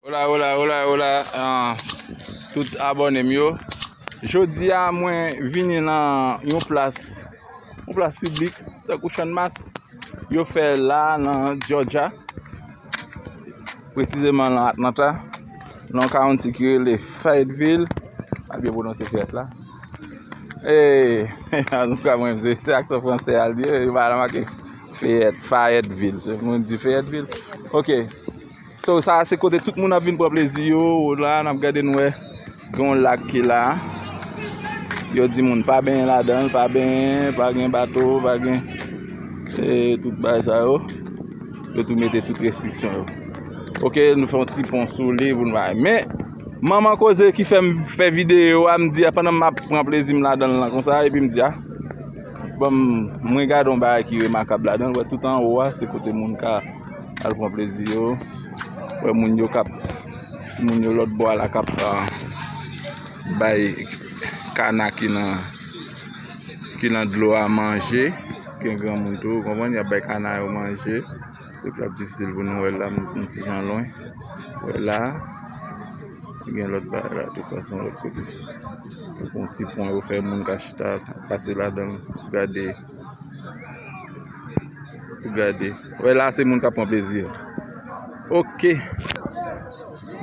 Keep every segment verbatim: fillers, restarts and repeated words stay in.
Hola, hola, hola, hola, ah, tout abòne m yo. Jodi a, mwen vini nan yon plas, yon plas piblik, tankou Channmas. Yo fè la nan Georgia, presizeman nan Atlanta, nan yon county ki rele Fayetteville. A byen pwononse Fayette la. E, antouka, mwen, se, se aksan fransè a l ye, yo pa la make Fayette, Fayetteville. Se moun di Fayetteville. Ok. So, sa a se kote tout moun ap vin pran plezi yo. La, n ap gade, n wè gen yon lak ki la. Yo di moun pa benyen ladan l, pa benyen, pa gen bato, pa gen, e, tout bagay sa yo. Yo tou mete tout restriksyon yo. Ok, nou fè yon ti pon sou li pou n bay. Men, manman koze ki fè m fè videyo a, m di, pandan m ap pran plezi m ladan l lan konsa, epi m di, a, bon, mwen gade yon bagay ki remakab ladan l, wè, tout anwo a, se kote moun ka al pran plezi yo. Wè, moun yo k ap, timoun yo lòt bò a la k ap, ah, bay kana ki nan, ki nan dlo a manje. Gen granmoun tou, ou konprann, y ap bay kana yo manje. Tout la difisil pou nou wè la, m, m ti jan lwen. Wè la, gen lòt bagay la, tout sa se yon lòt kote. Tankou yon ti pon yo fè, moun ka chita, pase ladan l, gade. Pou gade. Wè la, se moun k ap pran plezi. Ok.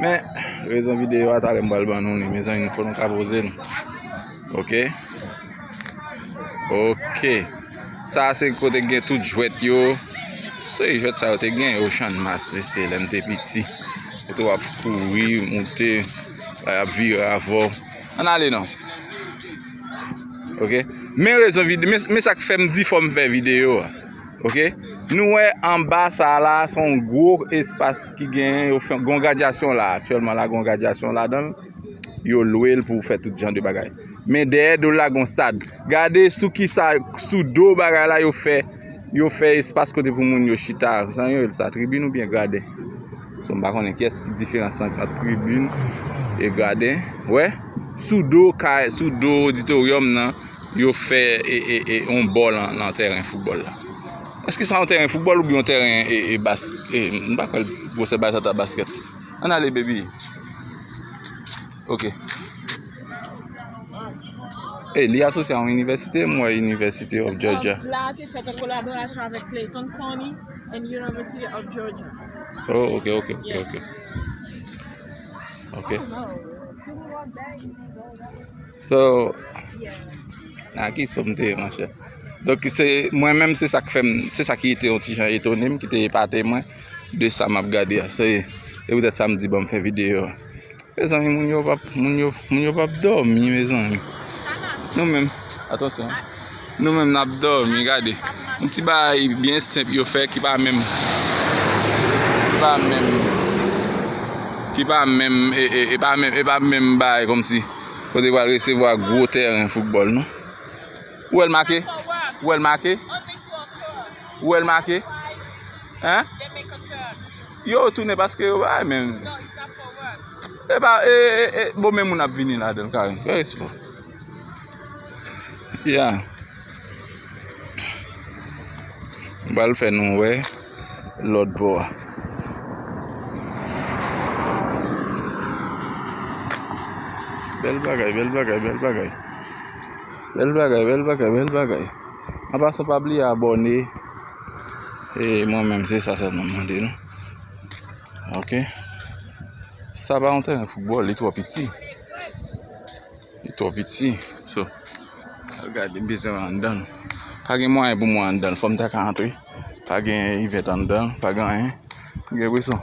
Men, rezon videyo a, talè m pral ban nou li. Mezanmi, fò nou ka poze nou. Ok. Ok. Sa a se kote gen tout jwèt yo. Se jwèt sa yo te gen yo, Channmas, se, se lè m te piti. Kote w ap kouri, moute, ap vire avè w. Ann ale non. Ok. Men rezon vide, men, men sa k fè m di fò m fè videyo a. Ok. Nou wè anba sa a la, se yon gwo espas ki genyen, yo fè, gen yon gradyasyon la, aktyèlman la, gen yon gradyasyon ladan l. Yo lwe l pou fè tout jan de bagay. Men dèyè do l la, gen yon stad. Gade sou ki sa, sou do bagay la, yo fè, yo fè espas kote pou moun yo chita. Sa yo rele sa, tribin oubyen graden? So, m pa konnen kiyès ki diferans ant, ant tribin e graden. Wè, sou do kay, sou do oditoryòm nan, yo fè e, e, e, yon bò lan, lan tèren foutbòl la. Èske sa yon tèren foutbòl oubyen yon tèren e, e bas-, e, m pa kwè l gwosè bay sa ta baskèt. Ann ale, baby. Ok. E li asosye a yon inivèsite, m wè University of Georgia. La te fèt an kolaborasyon avèk Clayton County and University of Georgia. Oh, ok, ok, ok, ok. Ok. So, a ki so m te ye, monchè? Donk, se, mwen menm, se sa k fè m, se sa ki te yon ti jan etone m, ki te epate mwen de sa m ap gade a. Se, se poutèt sa m di, bon, m fè videyo a. Mezanmi, moun yo p ap, moun yo, moun yo p ap dòmi, mezanmi. Nou menm, atansyon. Nou menm n ap dòmi, gade. Yon ti bagay byen senp yo fè ki pa menm, ki pa menm, ki pa menm, e, e, e pa menm, e pa menm bagay kòmsi kote pral resevwa gwo tèren foutbòl, non. Ou wè l make? Ou wè l make? Ou wè l make? Hein? Yo tounen paske yo bay menm. E pa, e, e, e, bon, men moun ap vini ladan l, Karen. Fè respè. Ya. M pral fè nou wè lòt bò a. Bèl bagay, bèl bagay, bèl bagay. Bèl bagay, bèl bagay, bèl bagay. An pasan, pa bliye abòne. E mwen menm, se sa sèlman m mande nou. Ok. Sa pa yon tèren foutbòl, li twò piti. Li twò piti. So, gade, m bezwen wè anndan l. Pa gen mwayen pou mwen anndan l. Fò m ta ka antre. Pa gen event anndan l. Pa gen anyen. M gen enpresyon.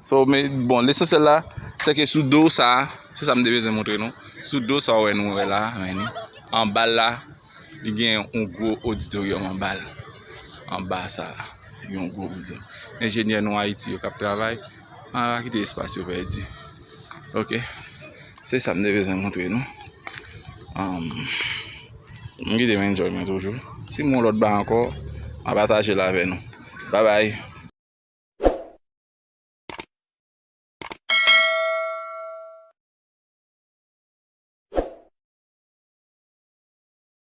So, men, bon, lesansyèl la, se ke sou do sa a, se sa m te bezwen montre nou. Sou do sa w wè nou wè la, men ni, anba l la, li gen yon gwo oditoryòm anba l. Anba sa, yon gwo oditoryòm. Enjenyè nou Ayiti yo k ap travay, pa kite espas yo pèdi. Ok. Se sa m te bezwen montre nou. Um, m kite m enjoy mwen toujou. Si m wè yon lòt bagay ankò, m a pataje l avè nou. Babay.